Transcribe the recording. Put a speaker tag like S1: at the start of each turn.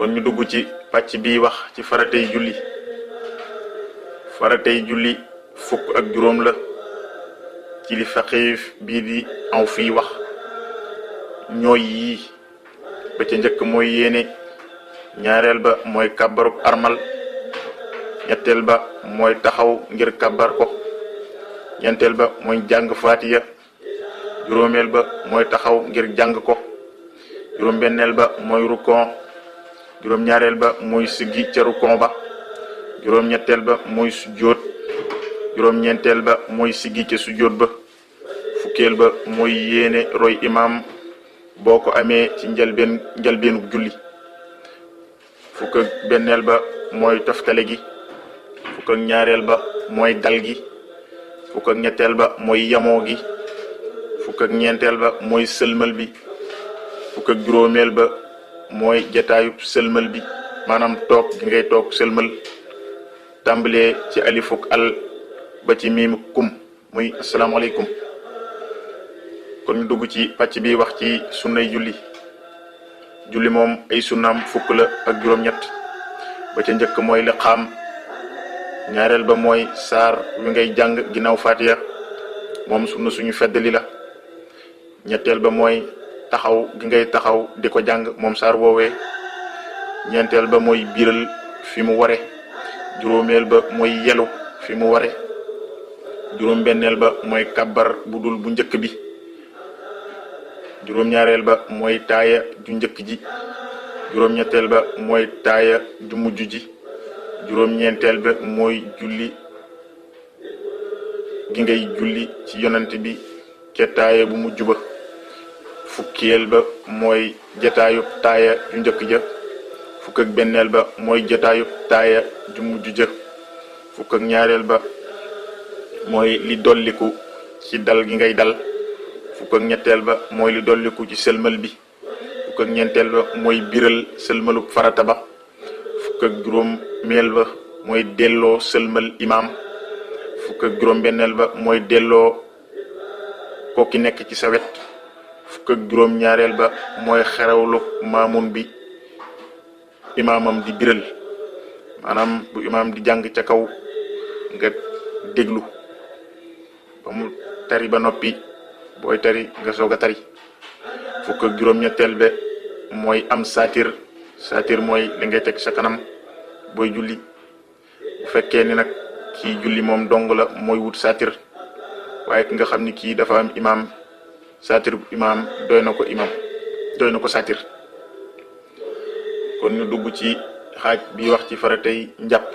S1: kon ñu dugg ci pàcc bi wax ci faratay julli. faratay julli fukk ak juróom la ci li faqiif bii di aw fii wax ñooy yii ba ca njëkk mooy yéene, ñaareel ba mooy kàbbarub armal, ñetteel ba mooy taxaw ngir kàbbar ko, ñeenteel ba mooy jàng faatiya, juróomeel ba mooy taxaw ngir jàng ko, juróom-benneel ba mooy rukon, juróom-ñaareel ba mooy siggi ca rukon ba, juróom-ñetteel ba mooy sujjóot, juróom-ñeenteel ba mooy siggi ca sujjóot ba, fukkeel ba mooy yéene roy imaam boo ko amee ci njalbeenu julli, fukk ak benneel ba mooy toftale gi, fukk ak ñaareel ba mooy dal gi, fukk ak ñetteel ba mooy yamoo gi, fukk ak ñeenteel ba mooy sëlmal bi, fukk ak juróomeel ba mooy jataayub sëlmal bi, maanaam toog gi ngay toog sëlmal, tàmbalee ci alifuk al ba ci miim kum muy asalaamaaleykum. kon ñu dugg ci pàcc bi wax ci sunnay julli. julli moom ay sunnaam fukk la ak juróom-ñett. ba ca njëkk mooy liqaam, ñaareel ba mooy saar wi ngay jàng ginnaaw faatiya, moom sunna suñu feddali la. ñetteel ba mooy taxaw gi ngay taxaw di ko jàng moom saar woowee. ñeenteel ba mooy biral fi mu ware. juróomeel ba mooy yelu fi mu ware. juróom-benneel ba mooy kàbbar bu dul bu njëkk bi. juróom-ñaareel ba mooy taaya ju njëkk ji. juróom-ñetteel ba mooy taaya ju mujj ji. juróom-ñeenteel ba mooy julli gi ngay julli ci yonent bi ca taaya bu mujj ba. fukkeel ba mooy jataayub taaya ju njëkk ja. fukk ak benneel ba mooy jataayub taaya ju mujj ja. fukk ak ñaareel ba mooy li dolliku ci dal gi ngay dal. fukk ak ñetteel ba mooy li dolliku ci sëlmal bi. fukk ak ñeenteel ba mooy biral sëlmalub farata ba. fukk ak juróomeel ba mooy delloo sëlmal imaam. fukk ak juróom-benneel ba mooy delloo ko ki nekk ci sa wet. fukk ak juróom-ñaareel ba mooy xerewlu maamun bi imaamam di biral, maanaam bu imaam di jàng ca kaw nga déglu ba mu tari ba noppi, booy tari nga soog a tari. fukk ak juróom-ñetteel ba mooy am saatir mooy li ngay teg sa kanam booy julli. bu fekkee ni nag kii julli moom dong la mooy wut saatir, waaye ki nga xam ni kii dafa am imaam, saatir bu imaam doy na ko saatir. kon ñu dugg ci xaaj bi wax ci faratay njàpp.